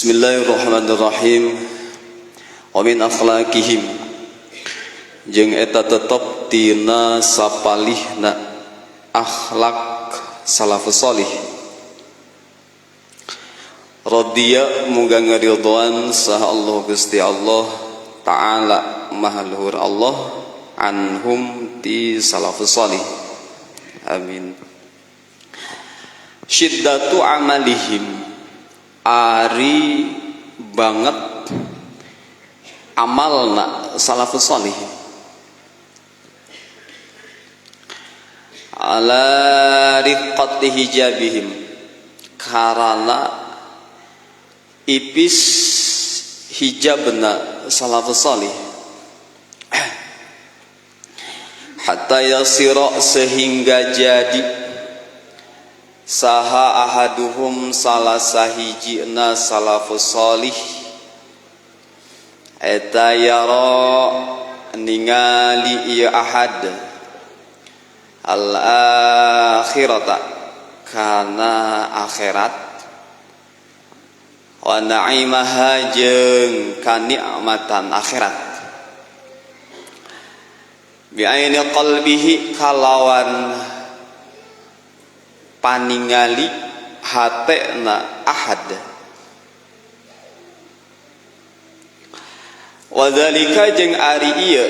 Bismillahirrahmanirrahim. Wa min akhlaqihim, jeung eta tetep tina sapalihna akhlak salafus salih. Radiya muga ngaridhoan saha Allah Gusti Allah Ta'ala maha luhur Allah anhum ti salafus salih. Amin. Syiddatu amalihim, ari banget amalna salafus salih. Ala riqqati hijabihim, karana ipis hijabna salafus salih. Hatta yasira, sehingga jadi saha ahaduhum salah sahijina salafus salih eta yara ningali ieu ahad al akhirata kana akhirat wa na'imaha jeung kanikmatan akhirat bi aini qalbihi kalawan paningali hatena ahad. Wa dzalika jeung ari ieu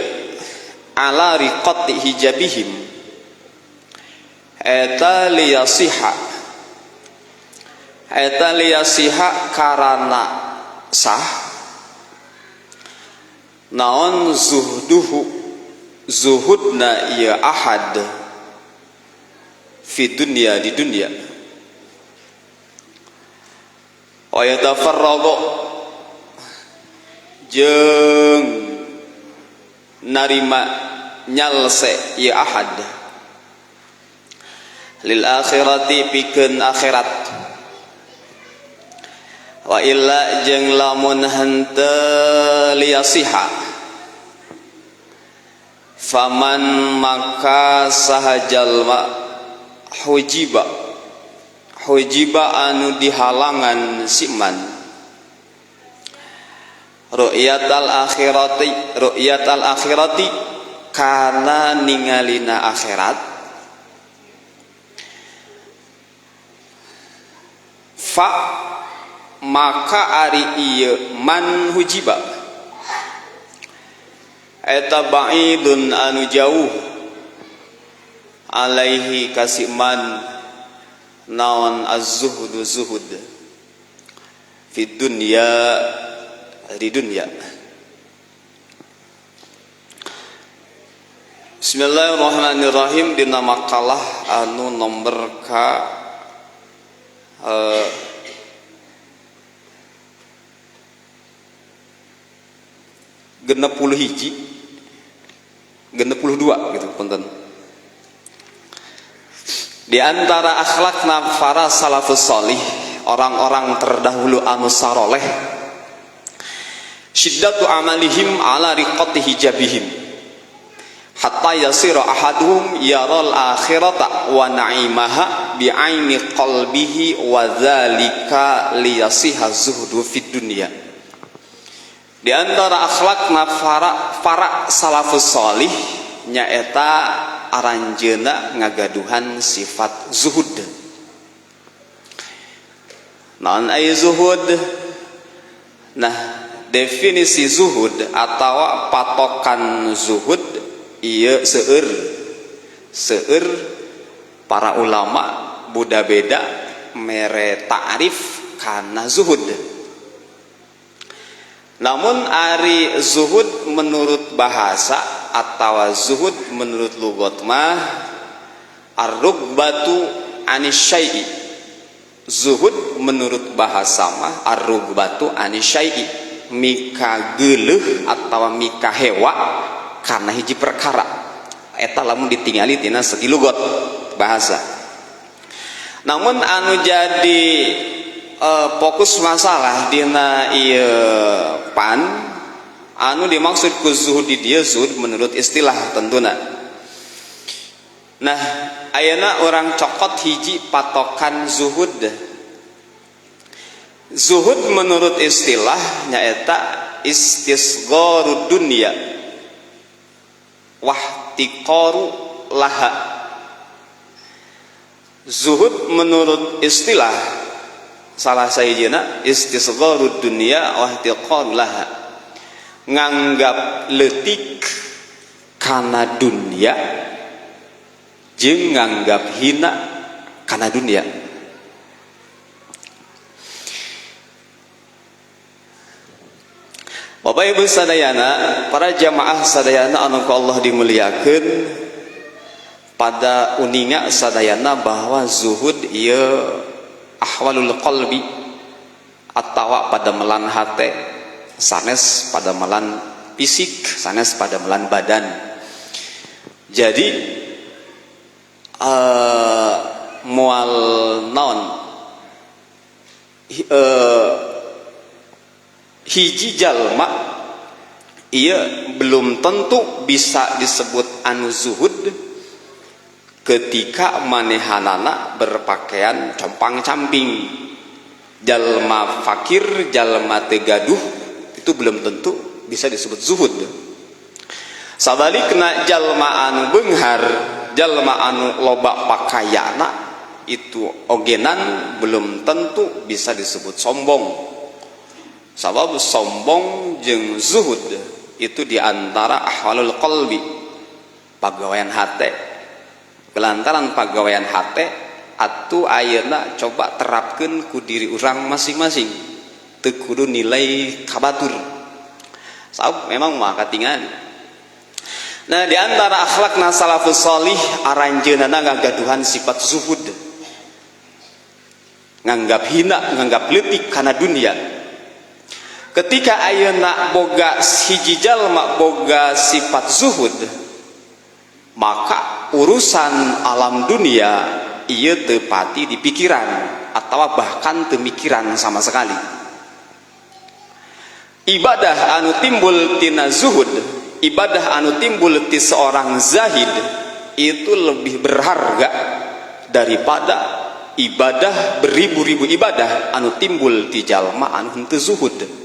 ala riqati hijabihim eta liyasiha, eta liyasiha karana sah naon zuhduhu, zuhudna ieu ahad fi dunya, di dunia. Wa yatafarragu jeung narima nyalse ieu ahad lil akhirati pikeun akhirat. Wa illa jeung lamun henteu liyasiha faman maka saha jalma hujiba, hujiba anu dihalangan siman ru'yatal akhirati, ru'yatal akhirati kana ningalina akhirat fa maka ari ieu man hujiba eta ba'idun anu jauh alaihi kasiman naon az-zuhdu zuhud fi dunya, di dunya. Bismillahirrahmanirrahim. Dina makalah anu nomor ka 61 62 gitu punten. Di antara akhlakna para salafus salih, orang-orang terdahulu anu saroleh, syiddatu amalihim ala riqati hijabihim hatta yasira ahaduhum yaral akhirata wa na'imaha bi'aini qalbihi wa dzalika liyasiha zuhdu fid dunya. Di antara akhlakna para salafus salih nyaeta aranjeuna ngagaduhan sifat zuhud. Naon ai zuhud? Nah, definisi zuhud atawa patokan zuhud ieu seueur. Seueur para ulama buda beda mere ta'rif kana zuhud. Namun ari zuhud menurut bahasa atau zuhud menurut lugat mah ar-rugbatu anisyai'i. Zuhud menurut bahasa mah ar-rugbatu anisyai'i, mika geuleuh atau mika hewa karena hiji perkara. Eta lamun ditingali tina segi lugat bahasa. Namun anu jadi fokus masalah dina ieu pan anu dimaksud ku zuhud di dieu zuhud menurut istilah tentuna. Nah, ayeuna urang cokot hiji patokan zuhud. Zuhud menurut istilah nyaeta istisgharud dunya wahtiqaru laha. Zuhud menurut istilah salah sahijina istisgharud dunya wahtiqaru laha, nganggap leutik kana dunia jeung nganggap hina kana dunia. Bapak Ibu sadayana, para jamaah sadayana anu ku Allah dimuliakeun, pada uninga sadayana bahwa zuhud ieu ahwalul qalbi atawa padamelan hate, sanes padamelan fisik, sanes padamelan badan. Jadi moal naon hiji jalma ieu belum tentu bisa disebut anu zuhud ketika manehanana berpakaian compang-camping. Jalma fakir, jalma teu gaduh itu belum tentu bisa disebut zuhud. Sabalikna jalma anu beunghar, jalma anu loba pakaiana itu ogenan belum tentu bisa disebut sombong. Sabab sombong jeung zuhud itu diantara ahwalul qalbi, pagawean hate. Kelantaran pagawean hate atuh ayeuna coba terapkeun ku diri urang masing-masing, teu kudu nilai kabatur. Sabab memang mah katingan. Nah, di antara akhlakna salafus salih aranjeunana ngagaduhan sifat zuhud. Nganggap hina, nganggap leutik kana dunia. Ketika ayeuna boga hiji jalma boga sifat zuhud, maka urusan alam dunia ieu teu pati di pikiran atau bahkan teu mikiran sama sekali. Ibadah anu timbul tina zuhud, ibadah anu timbul ti seorang zahid itu lebih berharga daripada ibadah beribu-ribu ibadah anu timbul ti jalma anu henteu zuhud.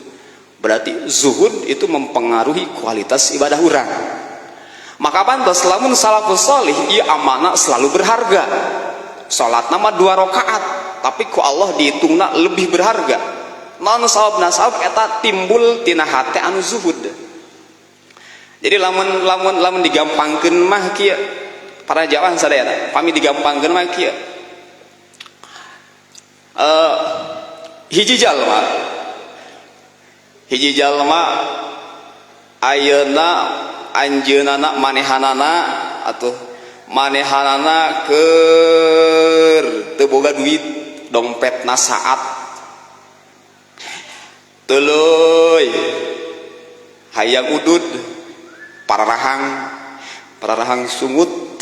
Berarti zuhud itu mempengaruhi kualitas ibadah urang. Maka pantas lamun salafus salih ieu amanah selalu berharga. Salat nama 2 rakaat, tapi ku Allah dihitungna lebih berharga. Naon sababna? Sabab eta timbul tina hate anu zuhud. Jadi lamun lamun lamun digampangkeun mah kieu, para jamaah sadayana, pami digampangkeun mah kieu. Hiji jalma ayeuna anjeunana manehanana atuh manehanana keur teu boga duit, dompetna saat tuluy hayang udud pararahang sungut,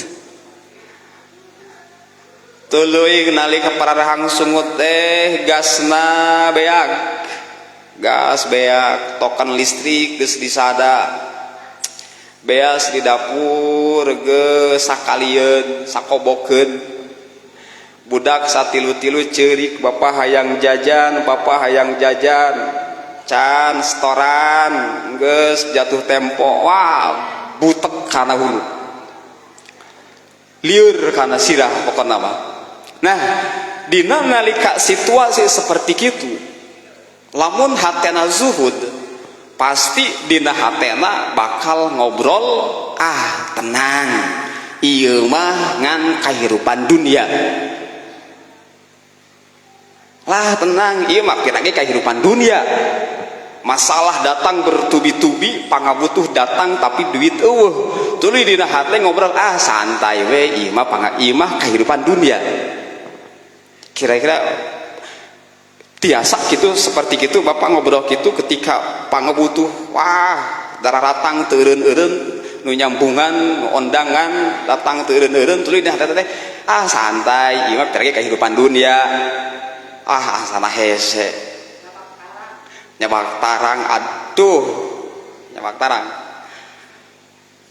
tuluy nalika pararahang sungut teh gasna beak, gas beak, token listrik geus disada, beas di dapur geus sakalieun sakobokeun, budak satilu-tilu ceurik, bapak hayang jajan, bapak hayang jajan, can setoran geus jatuh tempo, wah butek kana hulu, lieur kana sirah pokona mah. Nah, dina nalika situasi seperti kitu, lamun hatena zuhud, pasti dina hatena bakal ngobrol, ah tenang, ieu mah ngan kahirupan dunia. Lah tenang, ieu mah pirage kahirupan dunia. Masalah datang bertubi-tubi, pangabutuh datang tapi duit eueuh. Tuluy dina hate ngobrol, ah santai we, ieu mah ieu mah kahirupan dunia. Kira-kira tiasa gitu seperti gitu bapak ngobrol gitu ketika pangabutuh, wah darah ratang teureun-eureun, nu nyambungan, nu ondangan datang teureun-eureun, tuluy dina hate teh ah santai, ieu mah pirage kahirupan dunia. Ah asana hese. Nyabak tarang, aduh nyabak tarang.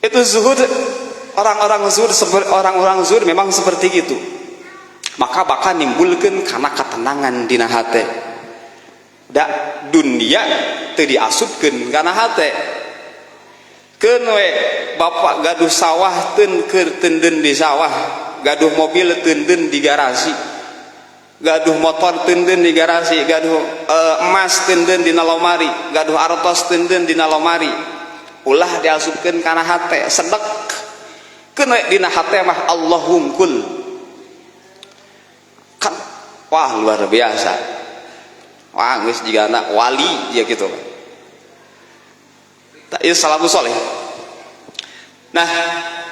Itu zuhud, orang-orang zuhud, orang-orang zuhud memang seperti itu. Maka bakal nimbulkeun kana ketenangan dina hate. Da dunia teu diasupkeun kana hate. Keun we bapak gaduh sawah teun keur teunden di sawah, gaduh mobil teunden di garasi, gaduh motor teunden di garasi, gaduh emas teunden di lomari, gaduh artos teunden di lomari, ulah diasupkeun kana hate. Sedek keun we dina hate mah Allah hungkul kan. Wah, luar biasa. Wah, geus jigana wali ya gitu. Tak, ieu salafus soleh. Nah,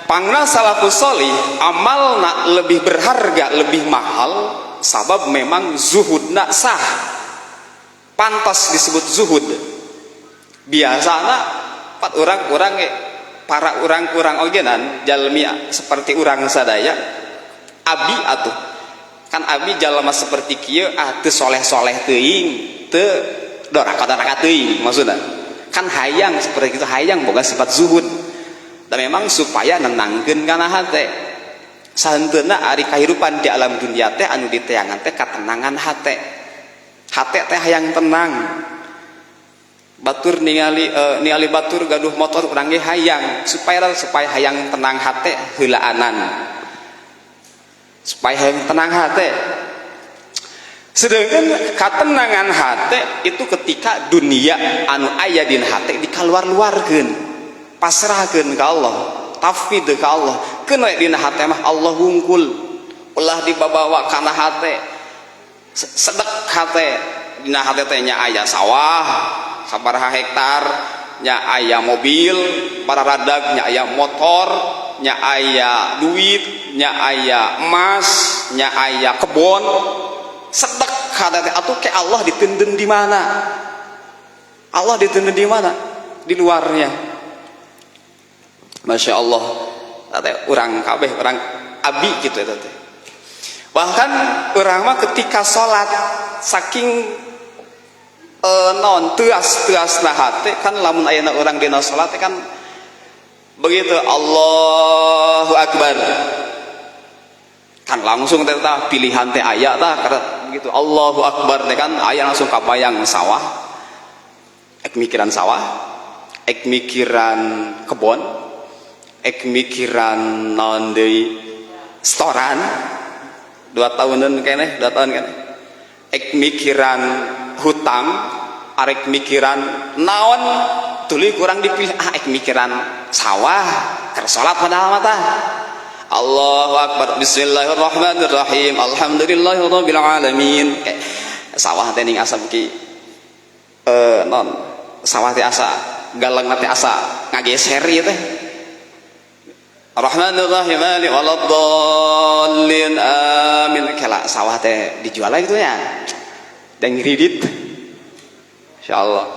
pangna salafus soleh amalna lebih berharga, lebih mahal, sabab memang zuhudna sah, pantas disebut zuhud. Biasana pat urang-urang, para urang-urang ogenan jalmi seperti urang sadaya, abi atuh kan, abi jalma seperti kieu, ah, teu soleh-soleh teuing, teu doraka-doraka teuing, maksudna kan hayang seperti itu, hayang boga sifat zuhud dan memang supaya nenangkeun kana hate. Sahenteuna ari kahirupan di alam dunia teh anu diteangan teh katenangan hate. Hate teh hayang tenang. Batur ningali ningali batur gaduh motor, urang ge hayang supaya supaya hayang tenang hate heulaanan, supaya hayang tenang hate. Sedangkan katenangan hate itu ketika dunia anu aya dina hate dikaluar-luarkeun, pasrahkeun ka Allah, tafwid ka Allah. Keun we dina hate mah Allah hungkul, ulah dibabawa kana hate. Sedek hate. Dina hate teh nya aya sawah sabaraha hektar, nya aya mobil pararadag, nya aya motor, nya aya duit, nya aya emas, nya aya kebon. Sedek hate teh atuh. Ke Allah ditenden di mana? Allah ditenden di mana? Di luarnya. Masya Allah teh urang kabeh, urang abi gitu eta teh. Bahkan urang mah ketika sholat saking naon, teuas-teuas na hate kan. Lamun ayeuna urang dina salat kan begitu Allahu Akbar kan langsung teh tah pilihan teh aya tah. Karena begitu Allahu Akbar teh kan aya langsung kabayang sawah, ek mikiran sawah, ek mikiran kebon, ek mikiran naon deui, setoran 2 tahunan keneh, 2 tahun keneh, ek mikiran hutang, arek mikiran naon, tuluy kurang dipilih, ah, ek mikiran sawah keur salat. Padahal mah Allahu Akbar, bismillahirrahmanirrahim, alhamdulillahirabbil alamin. Sawah teh ning asa beuki non sawah teh asa galeng teh, asa ngageser ieu teh. Rahmanirrahim, malik waladdallin, amin. Kela sawah teh dijual lagi tuh ya dan kredit. Insyaallah.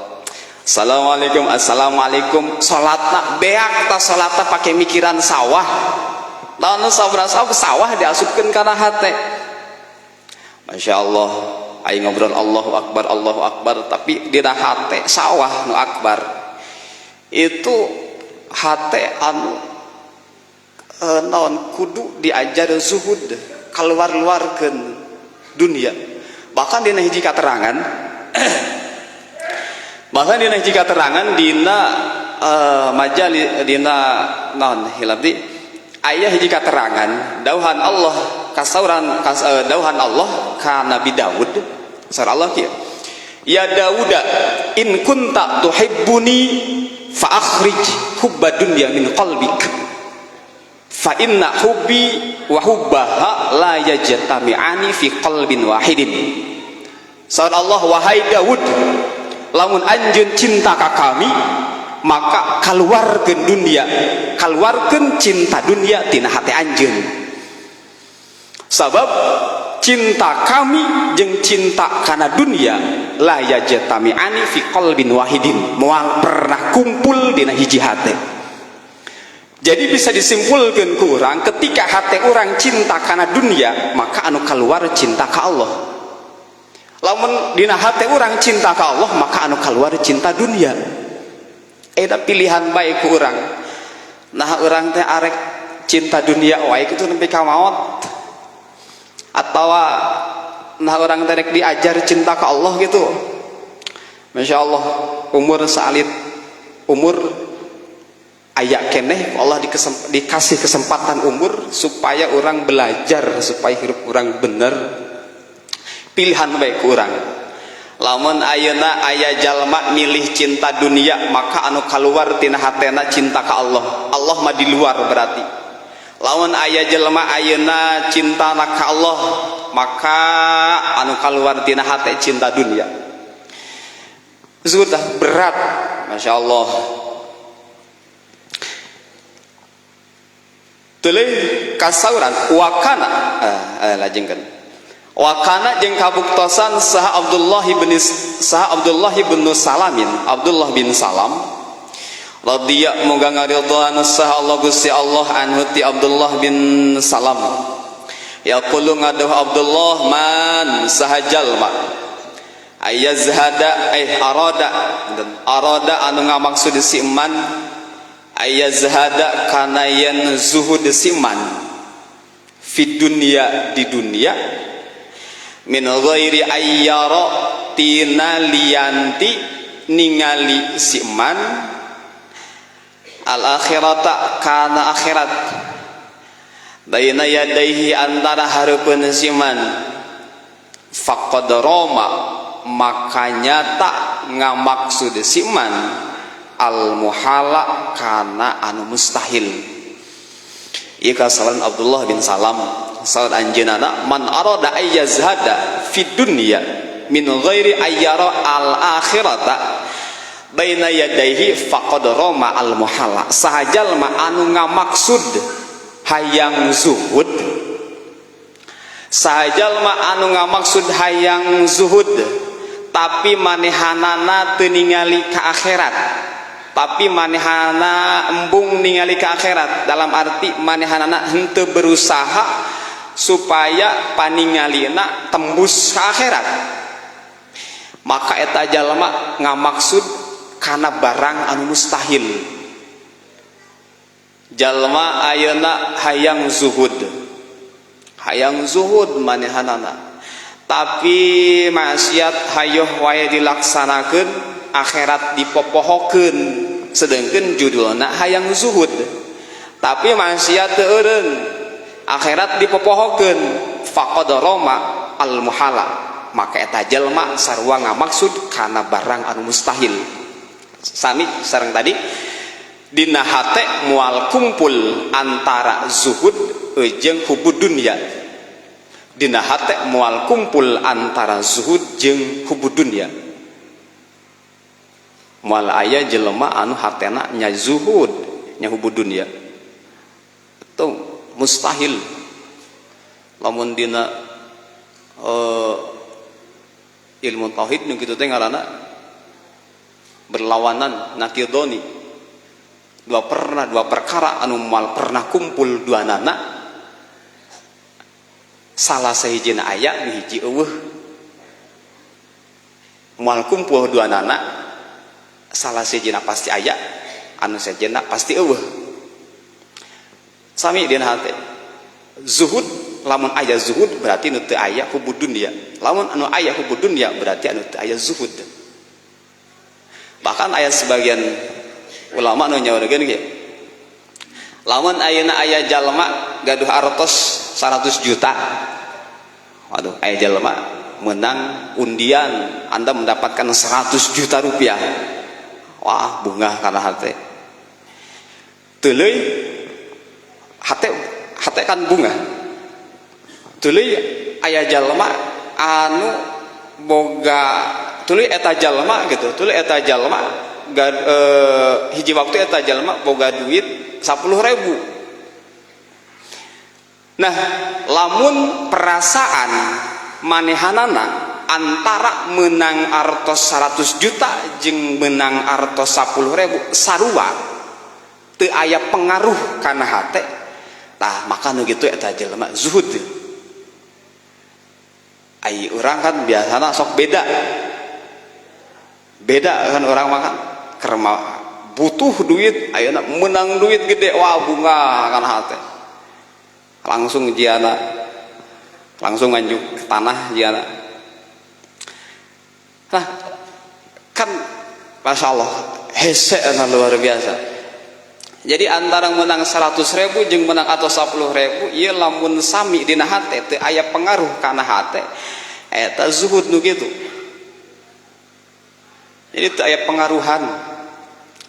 Assalamualaikum, assalamualaikum. Salatna beak ta, salatna pakai mikiran sawah. Lawan sabra sawah, sawah diasupkeun kana hate. Masya Allah, aing ngobrol Allahu Akbar, Allahu Akbar, tapi dina hate sawah nu akbar. Itu hate anu naon, kudu diajar zuhud, keluar-luarkeun dunia. Bahkan dina hiji katerangan, bahkan dina hiji katerangan dina majali, dina naon, hilap di aya hiji katerangan dauhan Allah kasauran kas, dauhan Allah ka Nabi Daud. Saur Allah kieu, "Ya Dauda, in kunta tuhibbuni fa akhrij hubba dunya min qalbik, fa inna hubbi wa hubbaha la yajtami'ani fi qalbin wahidin." Saur Allah, "Wahai Daud, lamun anjeun cinta ka kami, maka keluarkeun dunia, keluarkeun cinta dunia tina hati anjeun, sabab cinta kami jeung cinta kana dunia la yajtami'ani fi qalbin wahidin, moal pernah kumpul dina hiji hate." Jadi bisa disimpulkan ku urang, ketika hati orang cinta kana dunia, maka anu keluar cinta ka Allah. Lamun dina hati orang cinta ka Allah, maka anu keluar cinta dunia. Eta pilihan baik ku urang. Nah, urang teh arek cinta dunia wae kitu nepi ka maot, atawa nah urang teh rek diajar cinta ka Allah gitu. Masya Allah, umur saalit umur aya keneh, Allah dikasih kesempatan umur supaya orang belajar, supaya hidup orang bener. Pilihan baik orang. Lamun ayeuna aya jalma milih cinta dunia, maka anu keluar tina hatena cinta ka Allah. Allah mah di luar berarti. Lamun aya jelema ayeuna cinta ka Allah, maka anu keluar tina hate cinta dunia. Sudah berat, Masya Allah. Tuluy kasauran wakana lajengkeun wakana jeung kabuktosan saha Abdullah bin Salamin, Abdullah bin Salam radhiya moga ngaridhoan saha Allah Gusti Allah anhu ti Abdullah bin Salam. Yaqulu ngaduh Abdullah, man saha jalma ayazhada arada arada anu ngamaksud si man ayazhada kana yen zuhud si man fi dunya di dunia min ghairi ayyara tina lianti ningali si man al akhirata kana akhirat baina yadaihi antara hareupeun si man faqad roma makanya tak ngamaksud si man al muhala kana anu mustahil. Ieu kasalan Abdullah bin Salam saur anjeunna, man arada ayyazhada fid dunya min ghairi ayyara al akhirata baina yadaihi faqad roma al muhala. Saha jalma anu ngamaksud hayang zuhud, saha jalma anu ngamaksud hayang zuhud tapi manehanana teu ningali ka akhirat, tapi manehana embung ningali ka akhirat, dalam arti manehanana henteu berusaha supaya paningalina tembus ka akhirat, maka eta jalma ngamaksud kana barang anu mustahil. Jalma ayeuna hayang zuhud, hayang zuhud manehanana, tapi maksiat hayoh wae dilaksanakeun, akhirat dipopohokeun, sedengkeun judulna hayang zuhud tapi maksiat teu eureun, akhirat dipopohokeun, faqad roma al muhala, maka eta jalma sarua ngamaksud kana barang anu mustahil. Sami sareng tadi, dina hate moal kumpul antara zuhud jeung hubud dunya. Dina hate moal kumpul antara zuhud jeung hubud dunya. Moal aya jelema anu hatena nya zuhud nya hubud dunya, itu mustahil. Lamun dina ilmu tauhid nu kitu teh ngaranna berlawanan, nakidoni, dua perkara anu moal pernah kumpul dua nana, salah sahijina aya, nu hiji eueuh. Moal kumpul dua nana, salah sahijina pasti aya, anu sejena pasti eueuh. Sami dina hate zuhud, lamun aya zuhud berarti nu teu aya hubud dunya, lamun anu aya hubud dunya berarti anu teu aya zuhud. Bahkan aya sebagian ulama nu nyaurkeun kieu, lamun ayeuna aya jalma gaduh artos 100 juta, waduh, aya jalma menang undian, Anda mendapatkan 100 juta rupiah, wah bungah kana hate, tuluy hate hate kan bungah, tuluy aya jalma anu boga, tuluy eta jalma gitu, tuluy eta jalma hiji waktu eta jalma boga duit 10.000. Nah, lamun perasaan manehanana antara menang artos 100 juta jeung menang artos 10.000 sarua, teu aya pengaruh kana hate, tah maka nu kitu eta jelema zuhud. Ai urang kan biasana sok beda. Beda kan orang makan karena butuh duit, ayeuna menang duit gede, wah bungah kana hate, langsung jiana langsung nganjuk ke tanah jiana. Nah, Kan Masya Allah hese luar biasa. Jadi antara menang 100 ribu jeung menang atau 10 ribu, ieu lamun sami dina hate, teu aya pengaruh kana hate, eta zuhud nu kitu. Jadi teu aya pengaruhan,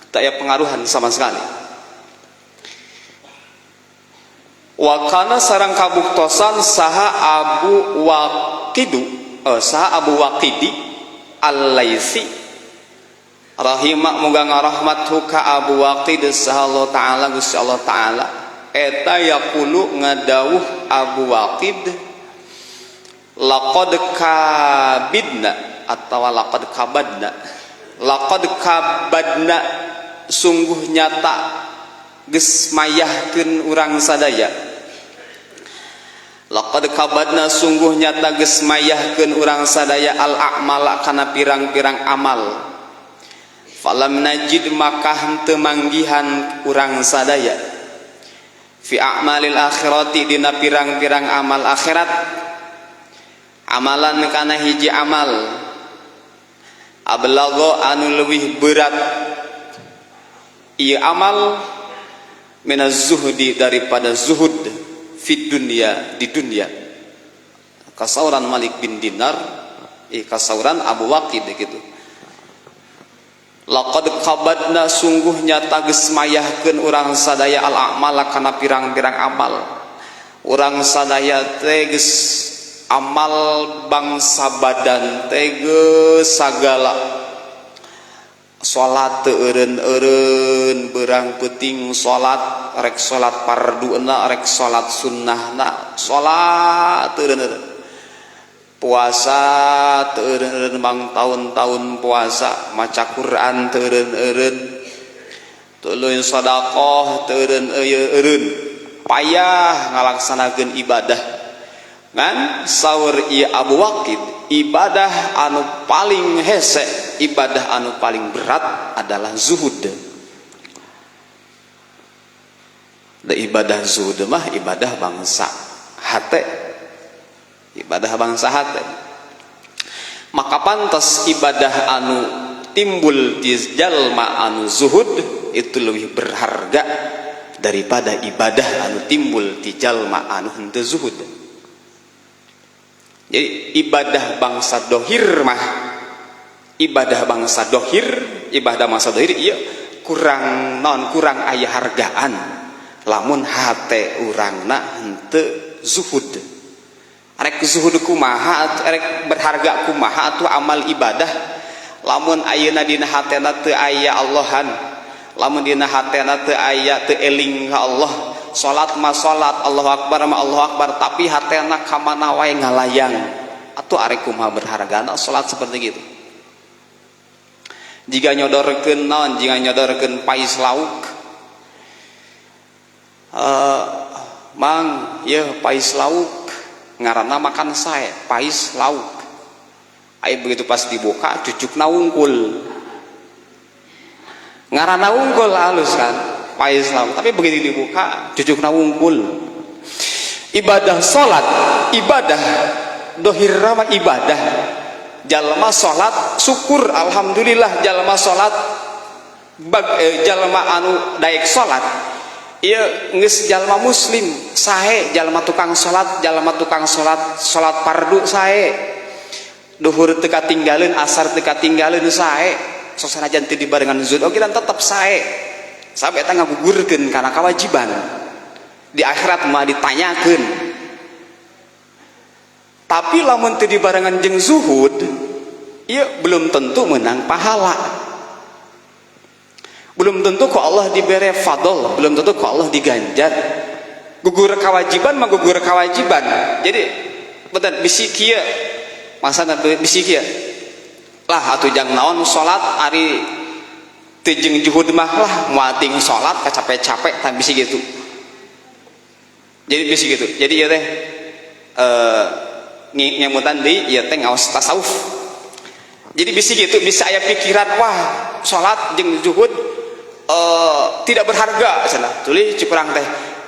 teu aya pengaruhan sama sekali. Wa kana sareng kabuktosan saha Abu Waqidu, saha Abu Waqidi Al-Laitsi rahimah, muga ngarahmat ka Abu Waqid saha Allah Ta'ala, Gusti Allah Ta'ala, eta yaqulu ngadawuh Abu Waqid, laqad kabidna atau laqad kabadna, laqad kabadna, sungguh nyata geus mayahkeun urang sadaya, laqad kabadna, sungguh nyata geus mayahkeun urang sadaya, al a'mala kana pirang-pirang amal, falam najid maka henteu manggihan urang sadaya, fi a'malil akhirati dina pirang-pirang amal akhirat, amalan kana hiji amal, ablagha anu leuwih berat ieu amal, minaz zuhdi daripada zuhud, fid dunya di dunia. Kasauran Malik bin Dinar, kasauran Abu Waqid gitu. Laqad kabadna, sungguh nyata geus mayahkeun urang sadaya, al a'mala kana pirang-pirang amal. Urang sadaya teh geus amal bangsa badan teh geus sagala, salat teu eureun-eureun, beurang peuting salat, rek salat farduna rek salat sunnahna salat teu eureun-eureun, puasa teu eureun-eureun, mangtaun-taun puasa, maca Quran teu eureun-eureun, tuluy sedekah teu eureun-eureun, payah ngalaksanakeun ibadah. Ngan saur ieu Abu Waqid, ibadah anu paling hese, ibadah anu paling berat adalah zuhud. Da ibadah zuhud mah ibadah bangsa hate, ibadah bangsa hate. Maka pantas ibadah anu timbul di jalma anu zuhud itu lebih berharga daripada ibadah anu timbul di jalma anu henteu zuhud. Jadi ibadah bangsa dohir mah, ibadah bangsa dohir, ibadah bangsa dohir iya kurang non, kurang aya hargaan lamun hate urangna henteu zuhud. Rek zuhud kumaha, rek berharga kumaha atuh amal ibadah lamun ayeuna dina hatena teu aya Allahan, lamun dina hatena teu aya, teu eling ka Allah? Salat mah salat, Allahu akbar mah Allahu akbar, tapi hatena ka mana wae ngalayang. Atuh arek kumaha berhargana salat seperti gitu? Jika nyodorkeun naon, jika nyodorkeun pais lauk, "Mang, ya pais lauk," ngaranna makan sae, pais lauk. Ayo begitu pas dibuka cucukna wungkul, ngaranna wungkul halus kan pais lauk, tapi begitu dibuka cucukna wungkul. Ibadah salat, ibadah dohir mah ibadah, jalma salat syukur alhamdulillah, jalma salat bag, jalma anu daek salat ieu geus jalma muslim sae, jalma tukang salat, jalma tukang salat, salat fardu sae, duhur teu katinggaleun, asar teu katinggaleun sae, sok sanajan teu dibarengan zuhud oge dan tetep sae, sampai eta ngagugurkeun kana kewajiban, di akhirat mah ditanyakeun. Tapi lamun teu dibarengan jeung zuhud, ieu belum tentu menang pahala, belum tentu kok Allah diberi fadl, belum tentu kok Allah diganjar. Gugur kewajiban mah gugur kewajiban. Jadi betul bisi kieu, masa bisi kieu lah, atuh jang naon salat ari teu jeung juhud mah, lah moal ting salat capek-capek, tah bisi gitu. Jadi bisi gitu. Jadi ieu teh ngemutan deui, ieu teh ngaos tasawuf. Jadi bisi gitu, bisa aya pikiran, "Wah, salat jeung zuhud tidak berharga," cenah. Tuluy cek urang teh,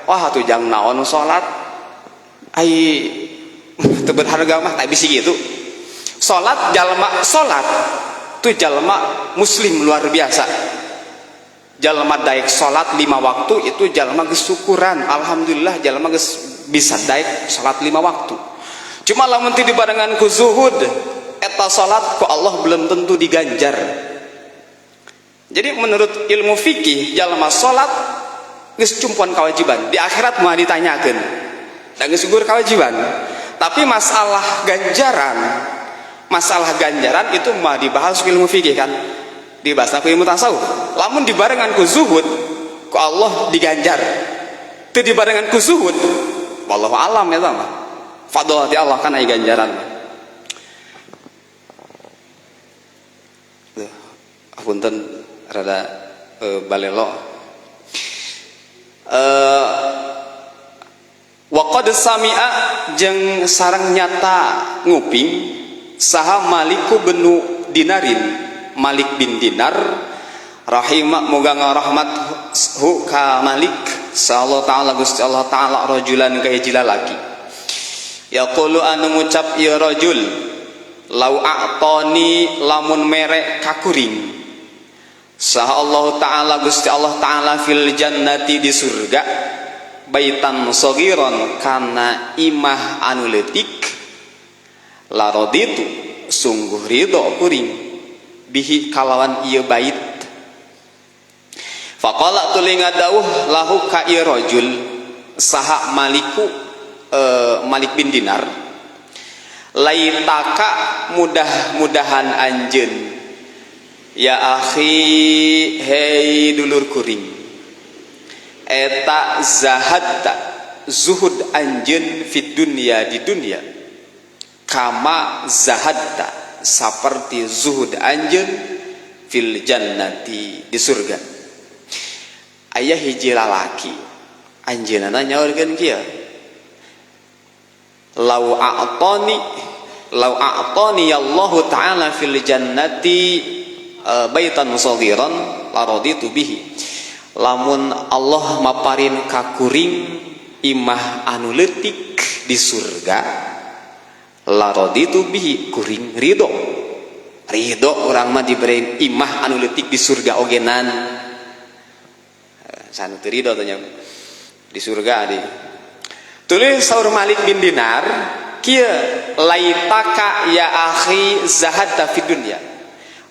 "Wah, atuh jang naon salat ai teu berharga mah," tah bisi gitu. Salat, jalma salat. Itu jalma muslim luar biasa. Jalma daek salat 5 waktu itu jalma geus syukuran, alhamdulillah jalma geus bisa daek salat 5 waktu. Cuma lamun teu dibarengan ku zuhud, eta salat ku Allah belum tentu diganjar. Jadi menurut ilmu fikih, jalma salat geus cumpuan kewajiban, di akhirat moal ditanyakeun. Da geus gugur kewajiban. Tapi masalah ganjaran itu mah dibahas ku ilmu fikih kan, dibahas ku ilmu tasawuf. Lamun dibarengan ku zuhud, ku Allah diganjar. Teu dibarengan ku zuhud, wallahu alam ya mah. Fadl ti Allah kan aya ganjaran. Duh, apunten rada balelo. Wa qad sami'a jeung sareng nyata nguping saha Maliku benu Dinarin, Malik bin Dinar rahimah moga ngarahmat hu ka Malik sallallahu ta'ala Gusti Allah ta'ala rajulan ka hiji lalaki yaqulu anu ngucap ieu rajul lau a'tani lamun mere ka kuring saha Allah ta'ala Gusti Allah ta'ala fil jannati di surga baitan sagiran kana imah anu leutik la raditu sungguh ridho kuring bihi kalawan ieu bait. Faqala tuluy ngadawuh lahu ka ieu rajul saha Maliku Malik bin Dinar laitaka mudah-mudahan anjeun ya akhi hei dulur kuring eta zahadta zuhud anjeun fid dunya di dunya kama zahadta saperti zuhud anjeun fil jannati di surga. Aya hiji lalaki anjeunna nyaurkeun kieu lau a'tani Allahu ta'ala fil jannati baitan saghiran la raditu bihi. Lamun Allah maparin ka kuring imah anu leutik di surga la raditu bihi kuring ridho. Ridho urang mah diberi imah anu leutik di surga ogenan. Sanu teu ridho teh nya di surga di. Tulis saur Malik bin Dinar kieu laitaka ya akhi zahadta fid dunya.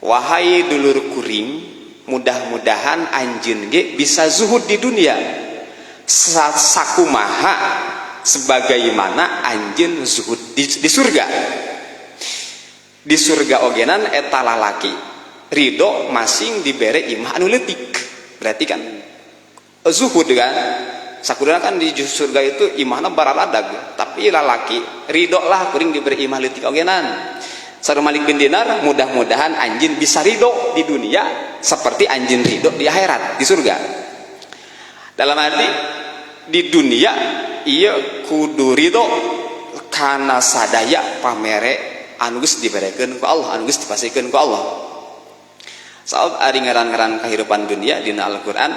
Wahai dulur kuring, mudah-mudahan anjeun ge bisa zuhud di dunia sakumaha sebagaimana anjeun zuhud di surga. Di surga ogenan eta lalaki ridho masing dibere imah anu leutik. Berarti kan zuhud kan. Sakuduna kan di surga itu imahna bararadag, tapi lalaki ridho lah kuring diberi imah leutik ogenan. Saur Malik bin Dinar, mudah-mudahan anjeun bisa ridho di dunia seperti anjeun ridho di akhirat, di surga. Dalam arti di dunia ieu kudu ridho kana sadaya pamere anu geus diberekeun ku Allah, anu geus dipasihkeun ku Allah. Sabab ari ngaran-ngaran kahirupan dunia dina Al-Qur'an,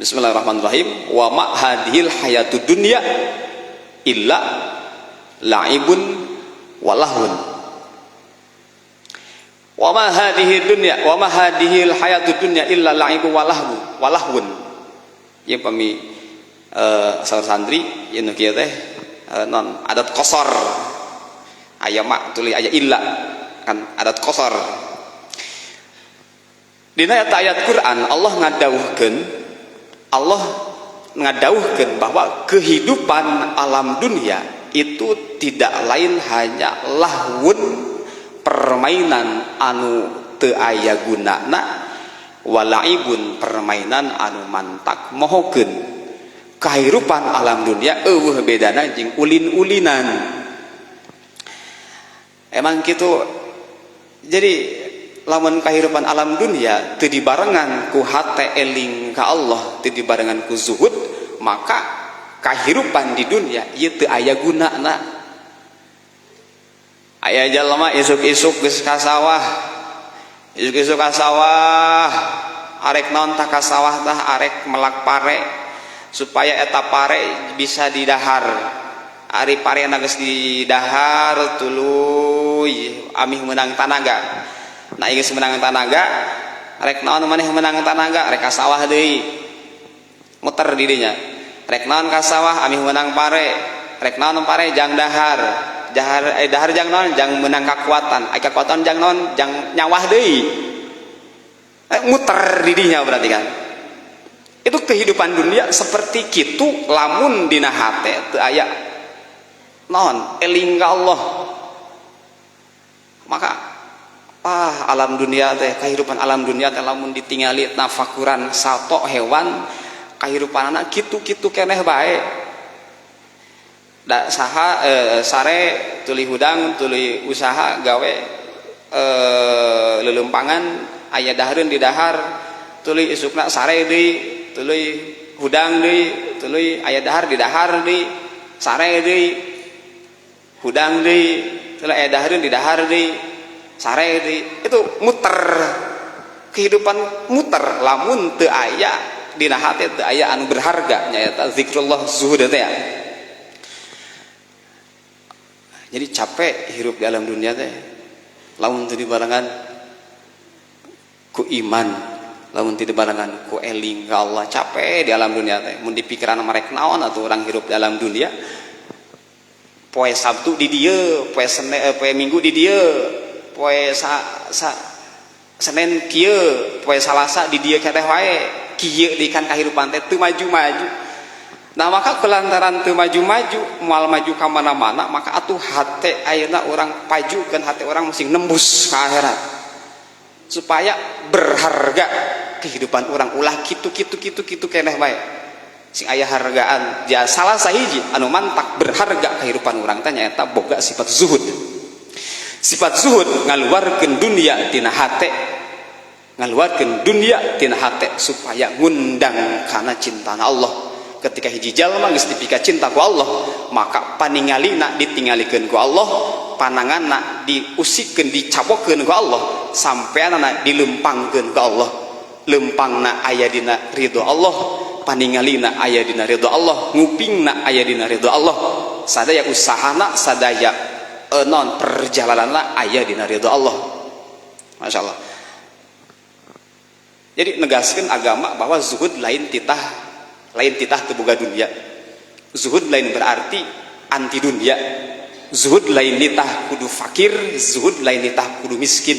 bismillahirrahmanirrahim, wa ma hadhil hayatud dunya illa la'ibun wa lahun. Wa ma hadhihi dunya wa ma hadhil hayatud dunya illa la'ibun wa lahwu wa lahwun. Ieu pami saur santri ieu nu kieu teh non adat kosor. Aya ma tuluy aya illa kan adat kosor. Dina eta ayat Quran Allah ngadawuhkeun bahwa kehidupan alam dunia itu tidak lain hanya lahwun, permainan anu teu aya gunana, walaibun, permainan anu mantak mohokeun. Kehidupan alam dunia eueuh bedana jeung ulin-ulinan. Emang kitu. Jadi lamun kehidupan alam dunia teu dibarengan ku hate eling ka Allah, teu dibarengan ku zuhud, maka kehidupan di dunia ieu teu aya gunana. Aya jalma isuk-isuk geus ka sawah, isuk-isuk ka sawah, arek naon tah ka sawah tah, arek melak pare supaya eta pare bisa didahar. Ari pare geus didahar tuluy amih meunang tanaga. Nah geus menang tanaga, rek naon maneh menang tanaga, rek ka sawah deui. Muter di dinya. Rek naon ka sawah amih menang pare, rek naon pare jang dahar. Dahar dahar jang naon jang menang kakuatan, ai kakuatan jang naon jang nyawah deui. Muter di dinya berarti kan. Itu kehidupan dunia seperti kitu lamun dina hate teu aya naon eling ka Allah. Maka alam dunia teh, kehidupan alam dunia teh lamun ditingali tafakuran sato hewan kahirupanana kitu-kitu keneh bae. Da saha sare tuluy hudang tuluy usaha gawe lelempangan aya dahareun di dahar tuluy isukna sare deui tuluy hudang deui tuluy aya dahar di dahar deui sare deui hudang deui tuluy aya dahareun di dahar deui sare deui. Itu muter, kehidupan muter lamun teu aya dina hate teu aya anu berharga nyaeta zikrullah zuhud teh ya. Jadi capek hirup di alam dunia teh lamun teu dibarengan ku iman, lamun teu dibarengan ku eling ka Allah, capek di alam dunia teh. Mun dipikiran merek naon atuh urang hirup di alam dunia. Poe Sabtu di dieu, poe Senen, poe Minggu di dieu, poe Senin kieu, poe Salasa di dieu keneh wae. Kieu di kan kahirupan teh teu maju-maju. Nah maka kelantaran teu maju-maju, moal maju ka mana-mana, maka atuh hate ayeuna urang pajukeun hate urang mesti nembus ka akhirat. Supaya berharga kehidupan urang, ulah kitu-kitu kitu-kitu keneh bae. Sing aya hargaan. Ja salah sahiji anu mantak berharga kehidupan urang teh nyaeta boga sifat zuhud. Sifat zuhud ngaluarkeun dunia tina hate, ngaluarkeun dunia tina hate supaya ngundang kana cintana Allah. Ketika hiji jalma geus dipika cinta ku Allah, maka paningalina ditingalikeun ku Allah, pananganna diusikeun dicabokeun ku Allah, sampeanana dilempangkeun ku Allah. Lempangna aya dina ridho Allah, paningalina aya dina ridho Allah, ngupingna aya dina ridho Allah, sadaya usahana, sadaya non perjalananna aya dina ridho Allah. Masya Allah. Jadi negaskeun agama bahwa zuhud lain titah, lain titah teu boga dunia. Zuhud lain berarti anti dunia. Zuhud lain nitah kudu fakir, zuhud lain nitah kudu miskin.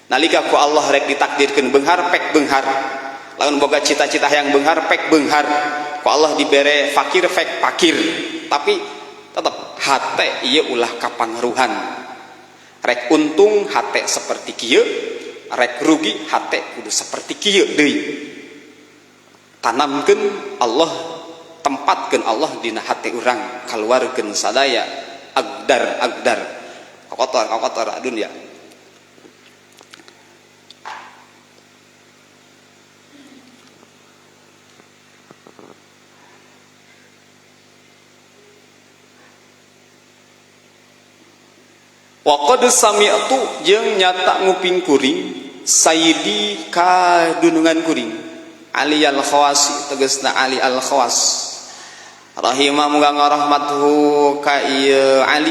Nalika ku Allah rek ditakdirkeun beunghar pek beunghar. Lamun boga cita-cita yang beunghar pek beunghar. Ku Allah dibere fakir pek fakir. Tapi tetep hate ieu ulah kapangaruhan. Rek untung hate seperti kieu, rek rugi hate kudu seperti kieu deui. Tanamkeun Allah, tempatkeun Allah dina hate urang, kaluarkeun sadaya agdar-agdar kotor-kotor dunia. Wa qad sami'tu jeung nyata nguping kuring sayyidi kadunungan kuring Ali al-Khawasi tegasna Ali al-Khawas rahimah muga ngarahmathu ka ieu Ali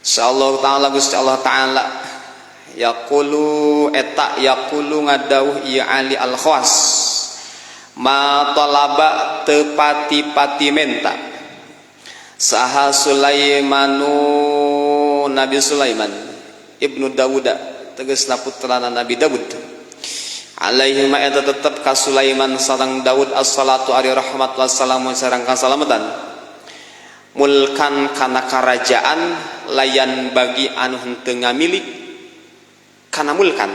insyaallah taala Gusti Allah taala yaqulu eta yaqulu ngadawuh ieu Ali al-Khawas ma talaba teu pati-pati menta saha Sulaimanu Nabi Sulaiman ibnu Dawuda tegasna putrana Nabi Dawud alaihi ma eta tetep ka Sulaiman sareng Daud assalatu ari rahmat wassalamu sareng kasalamatan mulkan kana karajaan layan bagi anu henteu ngamilik kana mulkan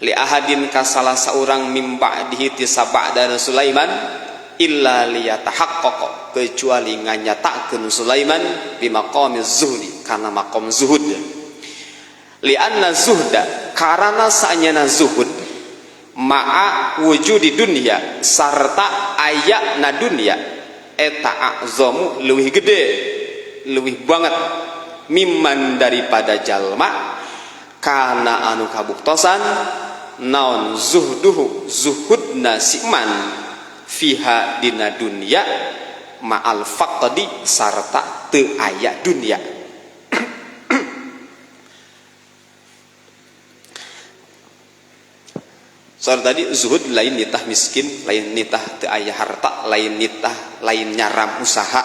li ahadin ka salah saurang mim ba'dihi ti saba'dana Sulaiman illa liyatahaqqaqa kecuali nganyatakeun Sulaiman bi maqami zuhdi kana maqam zuhud li'anna zuhda karana saanyana zuhud ma'a wujudi dunya sarta aya na dunya eta a'zamu leuwih gede leuwih banget mimman daripada jalma kana anu kabuktosan naon zuhduhu zuhudna siman fiha dina dunya ma'al faqdi sarta teu aya dunya. Soal tadi zuhud lain nitah miskin, lain nitah teu aya harta, lain nitah lain nyaram usaha.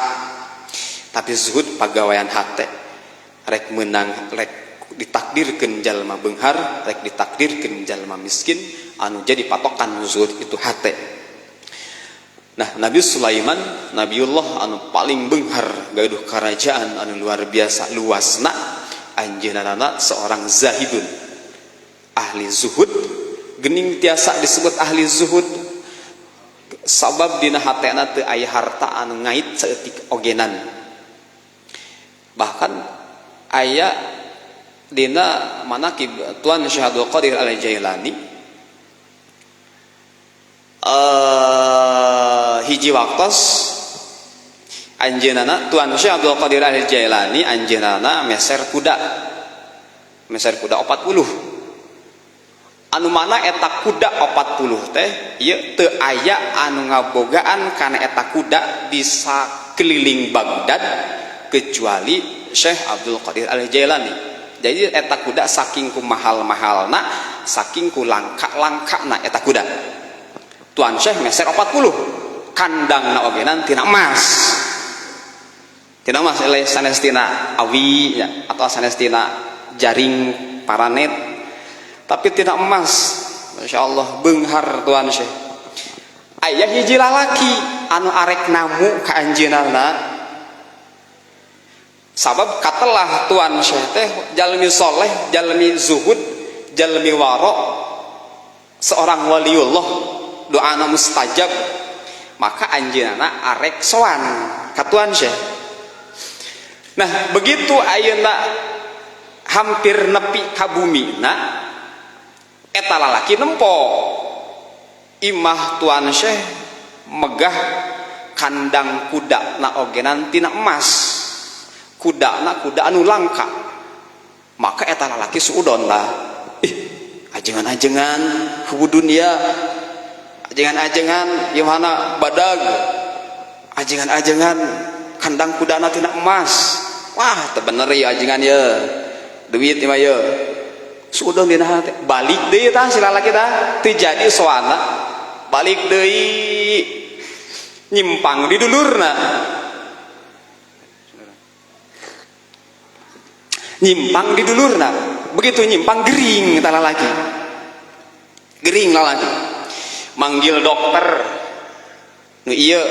Tapi zuhud pagawean hate. Rek menang, rek ditakdirkeun jalma beunghar, rek ditakdirkeun jalma miskin, anu jadi patokan zuhud itu hate. Nah, Nabi Sulaiman, Nabiullah anu paling beunghar, gaduh kerajaan anu luar biasa luasna, anjeunna seorang zahidun, ahli zuhud. Gening tiasa disebut ahli zuhud sabab dina hatena teu aya harta anu ngait saeutik ogenan. Bahkan aya dina manakib Tuan Syekh Abdul Qadir Al-Jailani, hiji waktos anjeunna Tuan Syekh Abdul Qadir Al-Jailani anjeunna meser kuda, meser kuda 40, anu mana eta kuda 40 teh ieu teu aya anu ngabogaan kana eta kuda di sakeliling Baghdad kecuali Syekh Abdul Qadir Al-Jailani. Jadi eta kuda saking ku mahal-mahalna, saking ku langka-langkana eta kuda. Tuan Syekh meser 40, kandangna ogenan tina emas. Tina emas eleh sanes tina awi ya, atau sanes tina jaring paranet, tapi tidak emas. Masya Allah beunghar Tuan Syekh. Aya hiji lalaki anu arek namu ka anjeunna, sabab katelah Tuan Syekh teh jalmi soleh, jalmi zuhud, jalmi waro, seorang waliullah, doana mustajab. Maka anjeunna arek sowan ka Tuan Syekh. Nah, begitu ayeuna hampir nepi ka bumina, eta lalaki nempo imah Tuan Syekh megah, kandang kuda na ogenan tina emas, kuda na kuda anu langka. Maka eta lalaki suudon lah, ih ajengan-ajengan hubu dunia, ajengan-ajengan gimana badag, ajengan-ajengan kandang kuda na tina emas, wah teu bener ya ajengan ya duit mah ya. Suudon dina hate, balik deui tah si lalaki tah, teu jadi soana, balik deui nyimpang di dulurna, nyimpang di dulurna. Begitu nyimpang gering tah lalaki, gering lalaki, manggil dokter nu ieu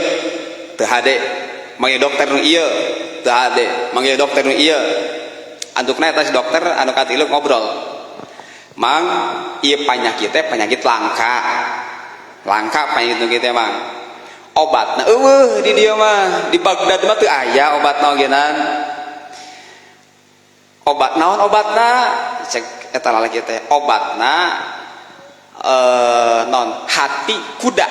teu hade, manggil dokter nu ieu teu hade, manggil dokter nu ieu. Antukna eta si dokter anu katilu ngobrol, mang ieu penyakit teh penyakit langka, langka penyakit nu kitu mang, obatna eueuh di dieu mah, di Baghdad mah teu aya obatna ogenan. Obat naon obatna? Cek eta lalaki teh, obatna non hati kuda.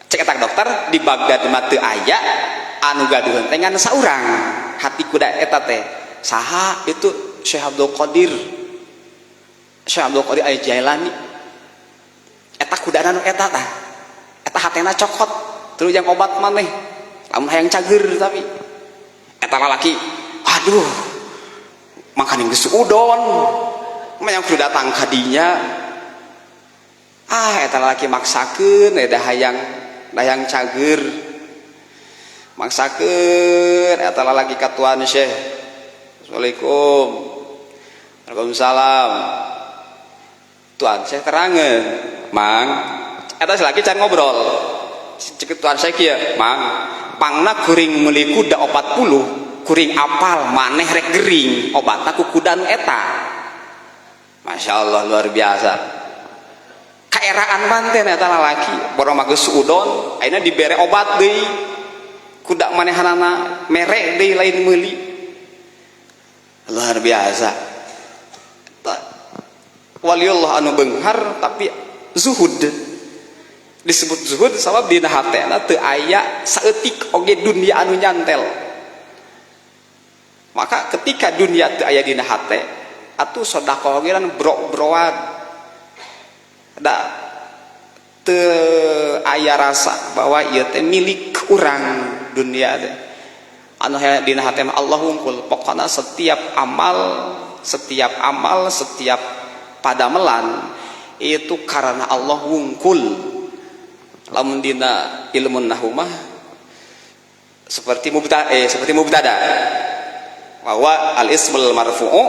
Cek eta dokter, di Baghdad mah teu aya anu gaduheun teh ngan saurang hati kuda eta teh. Saha itu? Syekh Abdul Qadir, Syekh Abdul Qadir Al-Jailani. Eta kudana nu eta tah, eta hatena cokot terus yang obat maneh lamun hayang cager. Tapi eta lalaki aduh makaning geus udon mah yang kudu datang kadinya. Ah eta lalaki maksakeun eta hayang hayang cager, maksakeun eta lalaki ka Tuan Syekh. Assalamualaikum. Waalaikumsalam. Tuan Syekh terangeun, mang eta si laki can ngobrol. Cek Tuan Syekh kieu, mang pangna kuring meuli kuda 40, kuring apal maneh rek gering, obatna ku kuda nu eta. Masya Allah luar biasa. Kaeraan manten eta lalaki, boro mah geus udon, ayeuna dibere obat deui. Kuda manehanana mere deui lain meuli. Luar biasa. Waliullah anu beunghar tapi zuhud. Disebut zuhud sabab dina hatena teu aya saeutik oge dunia anu nyantel. Maka ketika dunia teu aya dina hate, atuh sedekah oge kan bro-broan. Da teu aya rasa bahwa ieu teh milik urang dunia teh. Anu dina hate mah Allah wungkul. Pokona setiap amal, setiap amal, setiap padamelan itu karena Allah wungkul. Lamun dina ilmu nahwu mah seperti mubtada, seperti mubtada bahwa al ismul marfu'u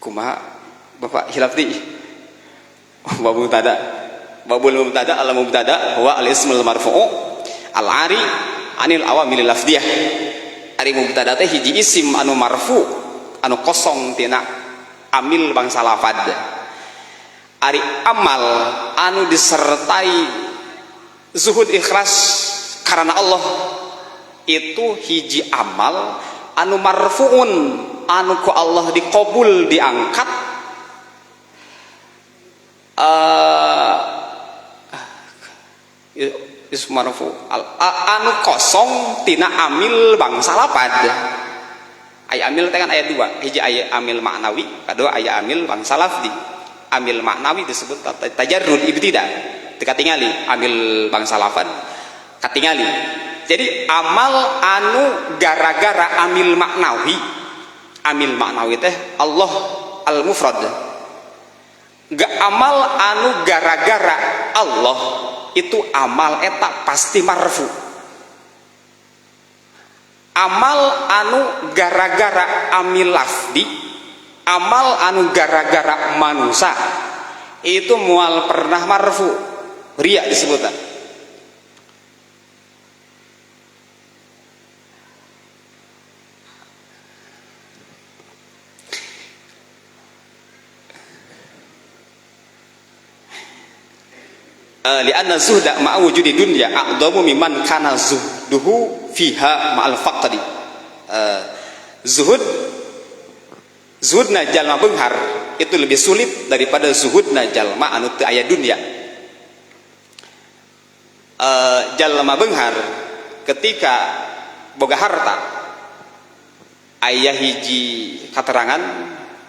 kumaha Bapak hilaf di bab mubtada, babul mubtada al mubtada huwa al ismul marfu'u al ari anil awamil lafdiyah. Ari mubtada teh hiji isim anu marfu anu kosong tina amil bangsa lafad. Ari amal anu disertai zuhud ikhlas karena Allah itu hiji amal anu marfuun anu ku Allah dikabul diangkat, ismarfu anu kosong tina amil bangsa lapad. Aya amil teh kan aya dua, hiji aya amil maknawi, kadua aya amil bangsa lafdi. Amil maknawi disebut tajarrud ibtida, teu katingali. Amil bangsa lafad katingali. Jadi amal anu gara-gara amil maknawi, amil maknawi teh Allah al-mufrad. Gak amal anu gara-gara Allah itu amal eta pasti marfu. Amal anu gara-gara amil lafdi, amal anu gara-gara manusia itu mual pernah marfu, riya disebutan. Li'anna zuhda ma'a wujudi dunya a'dhamu mimman kana zuhduhu fiha ma'al faqri. Zuhudna jalma beunghar itu lebih sulit daripada zuhudna jalma anu teu aya dunya. Jalma beunghar ketika boga harta, aya hiji katerangan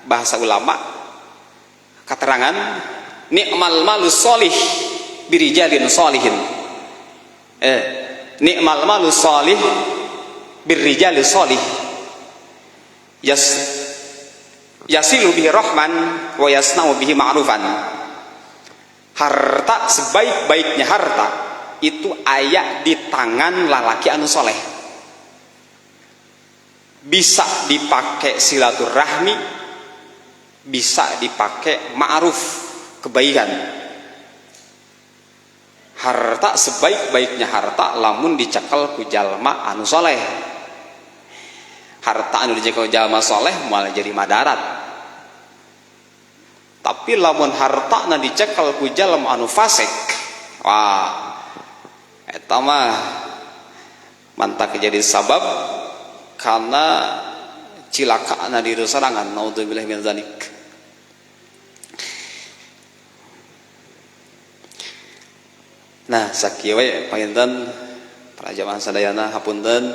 bahasa ulama, katerangan ni'mal malus solih birijalin solihin. Ni'mal malu solih birrijali solih yasilu bihi rahman wa yasna'u bihi ma'rufan. Harta, sebaik-baiknya harta itu aya di tangan lalaki anu soleh, bisa dipakai silaturahmi, bisa dipakai ma'ruf, kebaikan. Harta, sebaik-baiknya harta lamun dicekal ku jalma anu soleh. Harta anu dicekal jalma soleh malah jadi madarat. Tapi lamun harta na dicekal ku jalma anu fasik, wah eta mah mantak jadi sabab karena cilaka na diri sorangan, naudzubillah min zalik. Nah, sakieu we panginten para jamaah sadayana, hapunten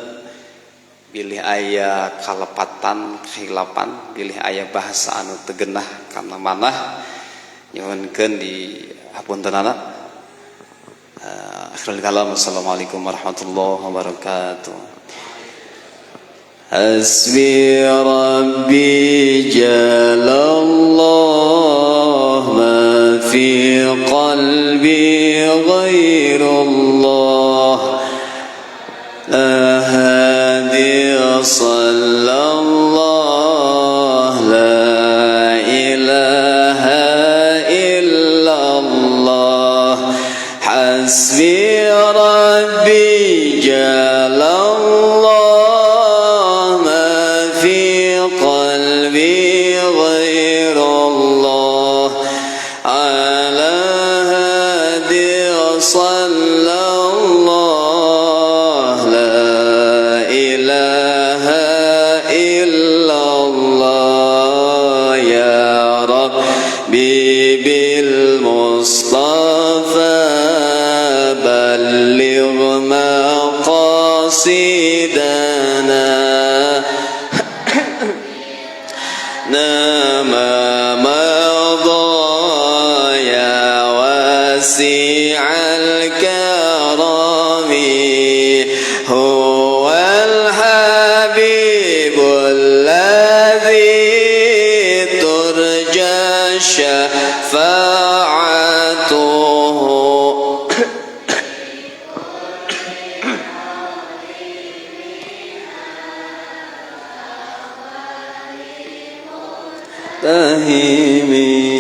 bilih aya kalepatan khilapan, bilih aya bahasa anu teu genah kana manah, nyuhunkeun di hapuntenana. Akhirul kalam, assalamualaikum warahmatullahi wabarakatuh. Hasbi rabbi jalallah ma fi qalbi ghairullah la hadi sallallahu la ilaha illallah. Hasbi rabbi jalallah ma fi qalbi ghairullah ala hadi sallallahu la ilaha illallah. Ya Rabbi bil Mustafa balligh maqasidana nama madha ya wasi'al karami huwal habibul ladzi turja شفاعته. تهيمي.